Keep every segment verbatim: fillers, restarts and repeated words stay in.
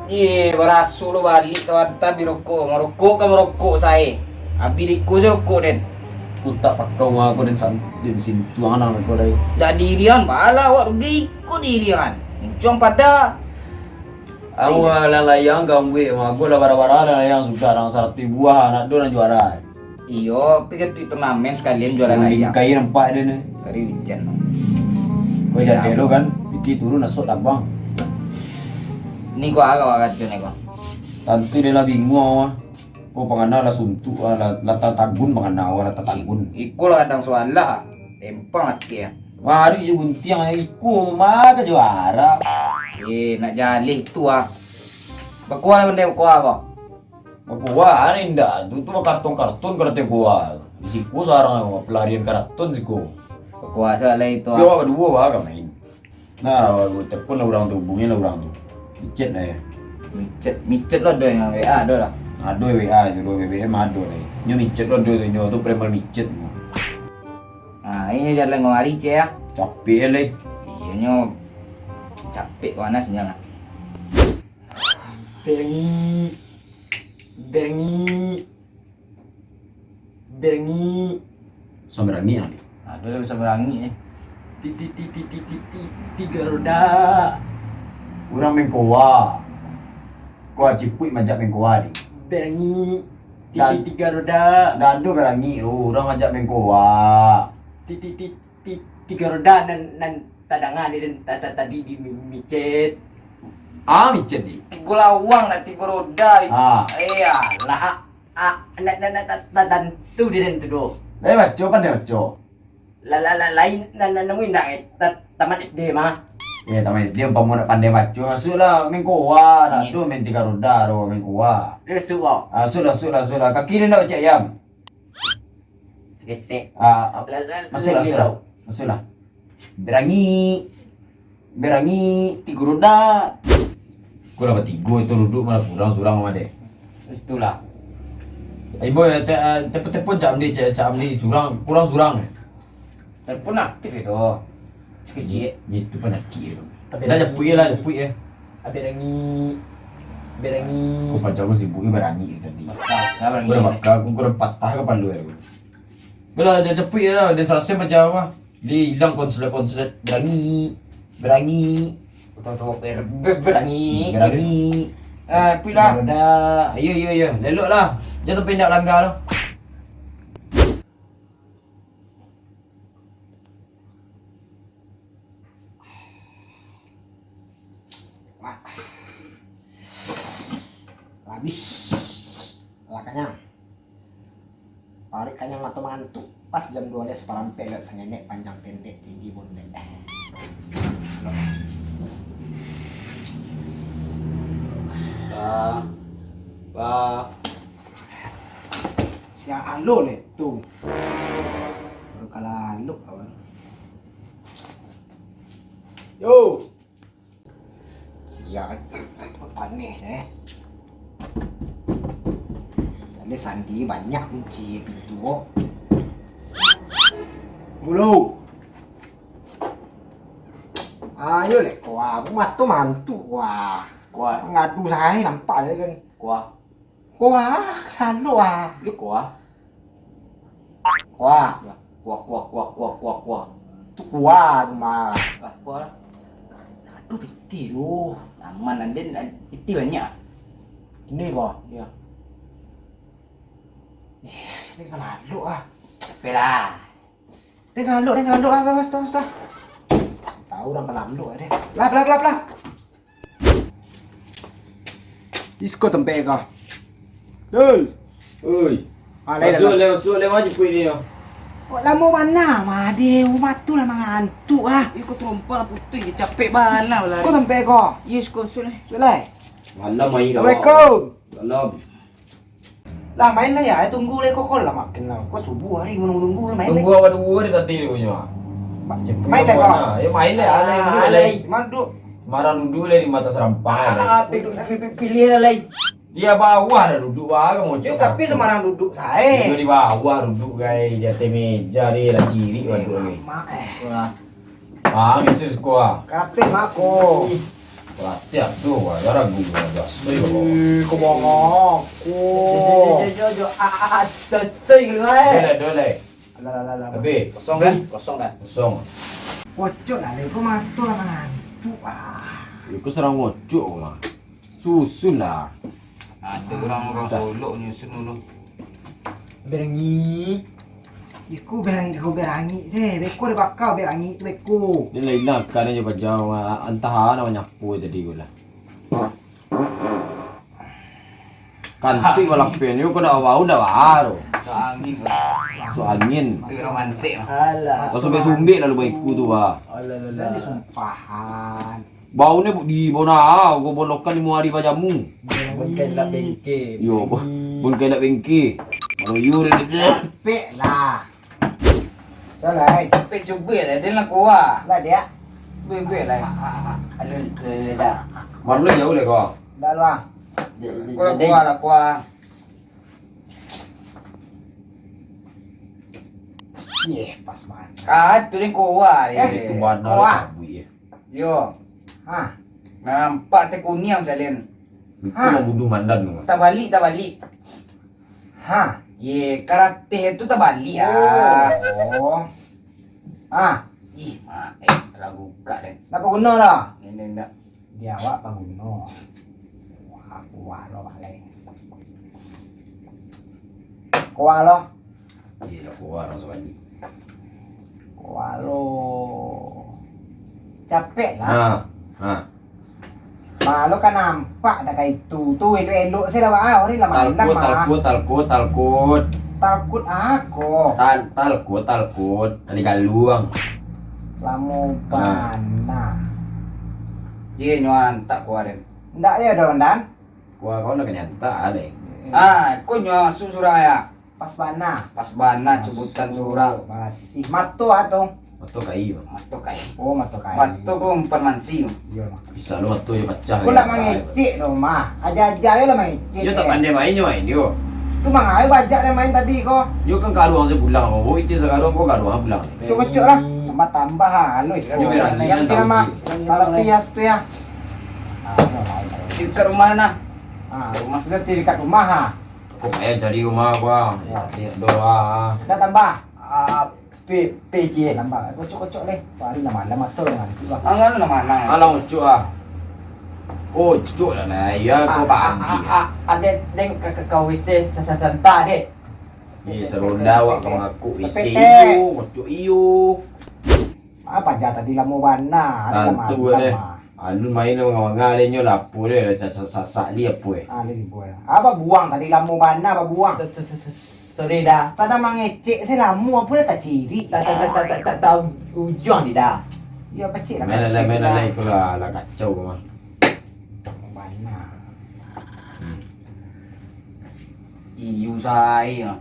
Iye, baraso lo baliak sabanta bi rokok. Marokok ka marokok sae. Abih di iko se rokok den. Kutak pakau mah ko den san-, den sintuang anak ko lai. Dak dirian, baa lah awak rugi. Ko dirian. Muncuang pada. Awak lah layang gangguik mah. Ko lah bara-bara lah layang sudah, nan saratuih buah, anak do nan juara. Iyo, pi ka tu turnamen sakalian jualan ayam. Bingkai nampak den ni. Hari ujan. Ko jan lo kan, piti turun asok tabang. Ni ko agak wakatu ni ko. Tantu den lah bingung mah. Ko pangana lah suntuk lah, lah, lah tatagun pangana, lah tatagun. Iko lah kadang sualah. Tempang ati ah. Mari jo guntiang iko, mah ka juara. Eh, nak jaleh tu ah. Bakuah lah pandai bakuah ko. Bakuah, aneh indak. Tu, tu mah karton-karton karate goa. Di siko sarang pelarian karaton siko. Bakuah salah itu. Yo, ah. Awak baduo, wah, ka main. Nah, telepon lah urang tu, hubungi lah urang tu. Micet lah ya. Micet, micet lah ado yang W A ado lah. Ado W A, ado B B M ado lah. Nyo micet lah ado tu, nyo tu preman micet. Nah, ini jalan kamari, Cek, ya. Capek lah. Iya, nyo capek panas nyo lah. Berangi. Berangi. Berangi. Sambarangi ah, ni. Ado lah sambarangi ni. Ti, ti, ti, ti, ti, ti, ti, tiga roda. Urang mangkoa. Koa cipuik majak mangkoa, ni. Berangi. Ti, ti, tiga roda. Ndak ado berangi tu, urang majak mangkoa. Ti, ti, ti, ti, tiga roda nan, nan tadanga di, dan ta-, ta-, tadi di mi-, micet. Ah, micet di. Tigo lawang nak tigo roda. Ah. Eh, alah. Ah, nak, nak, nak, nak, nak tantu di den tu doh. Lai baco, pandai baco. La, la, la, lain, na, na, namuin dak, eh, ta-, tamat S D mah. Eh, tamat S D, umpamo nak pandai baco, masuaklah main koa, dah tu main tiga roda tu, main koa. Masuk kau. Ah, masuklah, masuklah, masuklah. Kaki dia ndak cak ayam. Saketek. Ah, ah, la, la, masuklah, la, masuklah. Masuklah. Berangi. Berangi tigo roda. Ko lah batigo itu duduak, malah kurang surang mah deh. Itulah. Ai boy, te-, eh, telepon-telepon Cak Amdi, Cak, Cak Amdi surang, kurang surang. Telepon aktif itu. Kecil. Itu panyakik itu. Tapi dah japuik lah, japuik ya. Berangi. Berangi. Ko pacar ko sibuk ni berangi tadi. Bakal, dah berangi. Ko dah bakal, ko dah patah kapalo ya. Ko dah, dah japuik ya lah, dah salasai pacar ko. Dia hilang konslet-konslet. Berangi. Berangi. Betul-betul ber-, ber-, berangi. Berangi. Ah, kui lah. Dah. Ayo, ayo, ayo. Lelok lah. Jangan sampai indak langgar tu. Wah. Habis. Lah kanyang. Paruik kanyang mato mangantuk. Pas jam duo belas parampek lewat sangenek, panjang pendek, tinggi bondek. Ba, ba. Siap alo leh tu. Baru kalah aluk kawan. Yo. Siap. Panas eh. Tadi sandi banyak kunci pintu ko. Mulu. Ayo leh ko ah, mato mantuk wah. Kuah. Ngadu sae nampak dia kan. Kuah. Kuah, lalu ah. Lu kuah. Kuah. Ya. Kuah, kuah, kuah, kuah, kuah, kuah. Tu kuah tu mah. Ah, kuah lah. Aduh, piti tu. Aman, Andin, piti banyak. Ini kuah. Ya. Eh, ini kan lalu ah. Capek lah. Dia kalanduk, dia kalanduk, ah, bos, bos, bos. Tahu orang kalanduk, deh. Lah, lah, lah, lah. Disko tempek kau. Dul. Oi. Ah, lain masuk, lah. Leh, masuk, leh, maju kuih ni, yo. Wah, lama mana, mah, deh, rumah tu lah mangantuk, ah. Ih, kau terompa lah, putus je, capek bana lah. Kau tempek kau. Yes, kau, masuk, leh. Masuk, leh. Malam, air. Assalamualaikum. Salam. Lah, main lah ya, tunggu lah kau, kau lah makin lah. Kau subuh hari menunggu-nunggu lah, main lah. Tunggu awak dulu hari tadi tu nyo. Main lah kau. Ya, main lah, alai duduk, alai. Mana duduk? Marah duduk lah di mata serampa lah. Ah, pi-, pi-, pi-, pi-, pilih lah, lai. Di bawah lah duduk, bah, kamu. Yo, tapi sambarang duduk sae. Di bawah duduk, gai, di ateh meja, di lah cirik, eh, duduk, gai. Mak, eh. Ah, misal sekuah. Kapek mako. Perhatian tu, wah, dah ragu, dah biasa, yo. Ih, kau bawa aku. Jo, jo, jo, jo, jo. Ah, ah, ah, selesai, gai. Dah, dah, dah. Alah, alah, alah. Habis. Kosong kan? Kosong kan? Kosong. Kocok lah, Lek. Kau mato lah mangantuk, ah. Yo, kau sarang ngocok, mah. Susun lah. Ado urang-urang Solok nyusun dulu. Berangi. Iko berangi, kau berangi. Eh, beko dibakar berangi tu beko. Dia lain lah, kan aja bajau, ah, antah ana manyapu tadi ko lah. Kantik balapian, yo kau dak bau, dak bau. Masuk angin. Masuk angin. Tu urang mansek. Alah. Kau sumbek-sumbek lalu baiku tu, bah. Alah, alah, alah. Disumpahan. Bau ni di bona, kau bonokan limo hari bajamu. Bungkai nak bengke. Yo, bungkai nak bengke. Maroyo dia. Pek lah. Salah, ai. Tapi cuba lah, dia lah kuah. Lah, dia. Cuba, cuba lah. Ah, ah, ah. Aduh, aduh, aduh, dah. Marlo jauh deh kau. Dah lah. Jadi, aku lah jadi. Kuah, lah kuah. Yeh, pas banget. Ah, tu dia kuah dia. Eh, itu mana kuah. Lah cabut ya. Yo. Hah. Nampak teh kuniang salian. Itu. Hah? Mau bunuh mandan tu. Tabalik, tabalik. Hah? Ye, karateh tu tabalik ah. Oh. Ah. Ih, mak, eh, salah buka deh. Ndak paguno dah? Ini ndak. Di awak paguno. Wah, kuah lo balai. Kuah lo. Iyo lah, kuah urang sabali. Kuah lo. Capek lah. Ha, ha. Malo kan nampak dak ka itu. Tu elok-elok se lah, bah. Hari lah malam, talkut, bah. Talkut, talkut, talkut. Talkut ako. Tal-, talkut, talkut. Tali galuang. Lamo bana. Ye, nyo antak kuah den. Ndak yo, Don, Dan. Kuah kau nak nyantak, ah, deh. Ah, ko nyo masuk surang ya. Pas bana. Pas bana, cubutan surang. Barasih. Mato atau? Mato kai, Bang. Mato kai. Oh, mato kai. Mato ko umpan mansi, Bang. Iyo, Bang. Bisa lo mato yo pacah. Ko yo, lah mangecek lo, mah. Aja-aja yo lah mangecek. Yo tak pandai main yo main yo. Tu mangayo bajak dah main tadi ko. Yo kan karuang se pulang. Oh, itu sakaruang ko karuang pulang. Cocok-cocok lah. Tambah-tambah ha, alo itu. Yo, yo, yo, mah. Salah pias tu ya. Dekat rumah nah. Ah, rumah. Bisa dekat rumah ha. Kok payah cari rumah gua? Ya. Cari doa. Dah tambah. Ah, P, P C. Tambah. Kocok-kocok leh. Hari lah malam atau dengan tu lah. Angan lah mana? Alah, ucuk ah. Oh, ucuk lah nah. Ya, kau bagi. Ah, ah, ah, dek, dek, ka, ka, kau isi sasa-, santa, dek. Ni seronda awak ka mangaku isi iyo, ucuk iyo. Apa aja tadi lamo bana, ada tantu lamo deh. Lama. Alun main lah manga-manga deh nyo lah apo deh, lah sasak-sasak li apo eh. Ah, li apo eh. Apa buang tadi lamo bana, apa buang? Se-, se-, se-, se-, sorry dah. Sadang mangecek se lamo apo dah tak cirik. Tak, tak, tak, tak, tak, tak tahu ujung ni dah. Ya, pecik lah. Main lah, main lah, ikulah lah kacau mah. Lamo bana. Hmm. Iyu sai ah.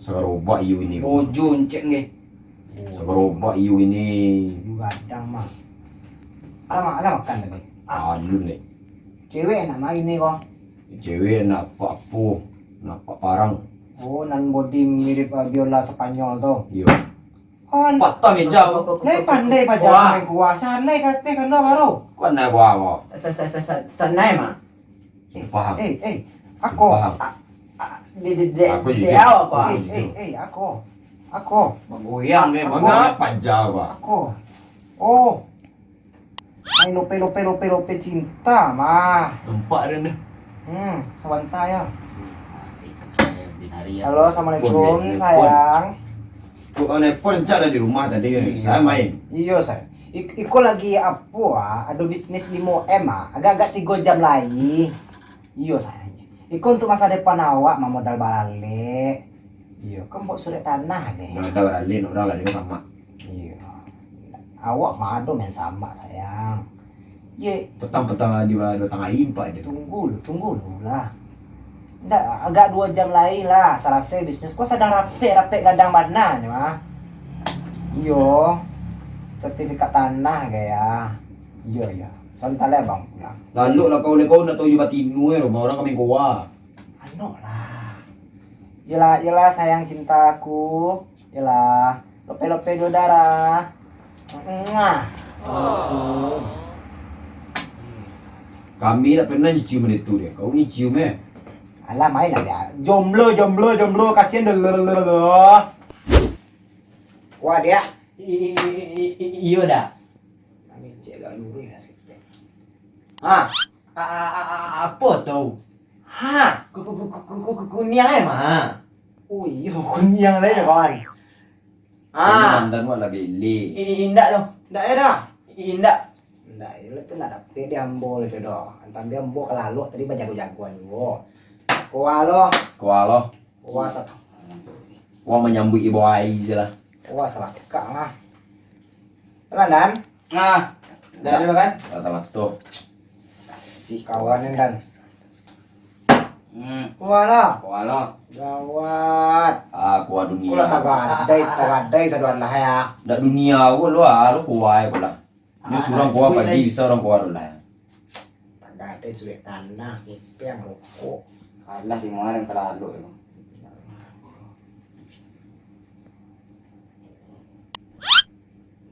Sagarobak iyu ini. Ojo encek nggih. Sagarobak iyo ini. Iyo gadang mah. Alah, ma-, alah makan tadi. Ah. Alun deh. Cewek nak main ni ko. Cewek nak apak apo? Nak apak parang. Oh, nan body mirip, ah, biola Spanyol tu. Iyo. Oh, patah meja ko. Lai pandai paja main kuah. Sanai kateh kena baru. Kau nak kuah ko? Sa-, sa-, sa-, sa-, sanai mah. Sumpah. Eh, eh, ako. Sumpah. A-, a-, de-, de-, de-, aku jujur. Aku jujur. Eh, eh, eh, ako. Ako. Bagoyang deh, ako. Bagoyang paja, Pak. Ako. Oh. Main lope, lope, lope, lope cinta mah. Nampak dia ni. Hmm, sabanta ya. Halo, assalamualaikum, sayang. Kok nelpon cak dah di rumah tadi? Iyo, saya main. Iyo, saya. Ik-, iko lagi apo ah? Ado bisnis limo M ah. Agak-agak tigo jam lai. Iyo, sayang. Iko untuk masa depan awak, mamodal baralek. Iyo, kan buat surek tanah deh. Udah ada baralek, urang lah dengan sama. Iyo. Awak mah ado main sama, sayang. Ye. Petang-petang di ba-, batang aia empat je. Tunggu lu, tunggu lu lah. Ndak, agak duo jam lai lah salasai bisnis. Ko sadang rapek-rapek gadang bana nyo ah. Iyo. Sertifikat tanah gaya. Iyo, iyo. Santai lah, Bang, pulang. Lalok lah kau, lah kau nak tahu jo batino, eh, rumah orang kami goa. Anu lah. Yelah, yelah, sayang cintaku. Yelah, lope-lope dua darah. Muah. Assalamualaikum. Kami tak pernah nyicium itu dia. Kau nyicium, eh? Alah, main lah dia. Jomblo, jomblo, jomblo. Kasian dah. Wah, dia. I-, i-, i-, i-, i-, iyo, dak? Kami cek lah dulu ya, sikit. Ha? A-, a-, a-, a-, apo tu? Ha? Ku-, ku-, ku-, ku-, ku-, ku-, kuniang eh, mah. Oh iyo, kuniang lah ya, kawan. Ini Ah. Mandan wak lah beli. I-, i-, indak doh. Indak ya dah. I-, indak. Indak, ya, tu nak dapet di ambo lah tu doh. Antam di ambo kalalok tadi bajago-jagoan juo. Kualo. Kualo. Wah, sa- Wah, manyambuik ibo ai se lah. Wah, salakak lah. Lah, Dan. Nah, dah ada makan? Lah, tamat tu. Si kawan ni, Dan. Hmm. Kuah lah. Kuah lah. Gawat. Ah, kuah dunia. Kuah tagadai, tagadai sadoan lah ya. Dak dunia ko lo, ah, lo kuah ko lah. Nyo surang kuah pagi, bisa urang kuah tu lah. Tagadai surek tanah, kepeng rokok. Kalah di mana kalau alok tu.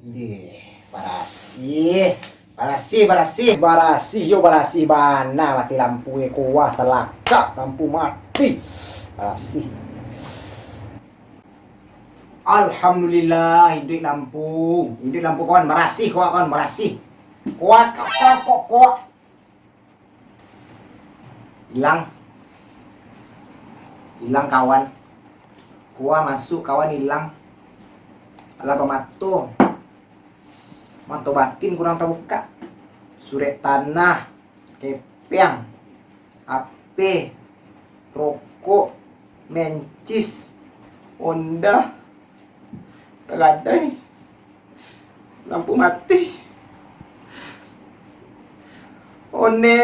Dih, barasih. Barasih, barasih. Barasih, yo barasih bana mati lampu, eh, kuah salakak, lampu mati. Barasih. Alhamdulillah, iduik lampu. Iduik lampu, kawan, barasih, kawan, kawan, barasih. Kuah, kuah, kuah, kuah. Ilang. Ilang, kawan. Kuah masuk, kawan, ilang. Alah bamato. Mato batin kurang tabukak. Surek tanah, kepeng, H P, rokok, mencis, Honda, tagadai, lampu mati. One,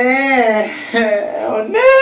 one.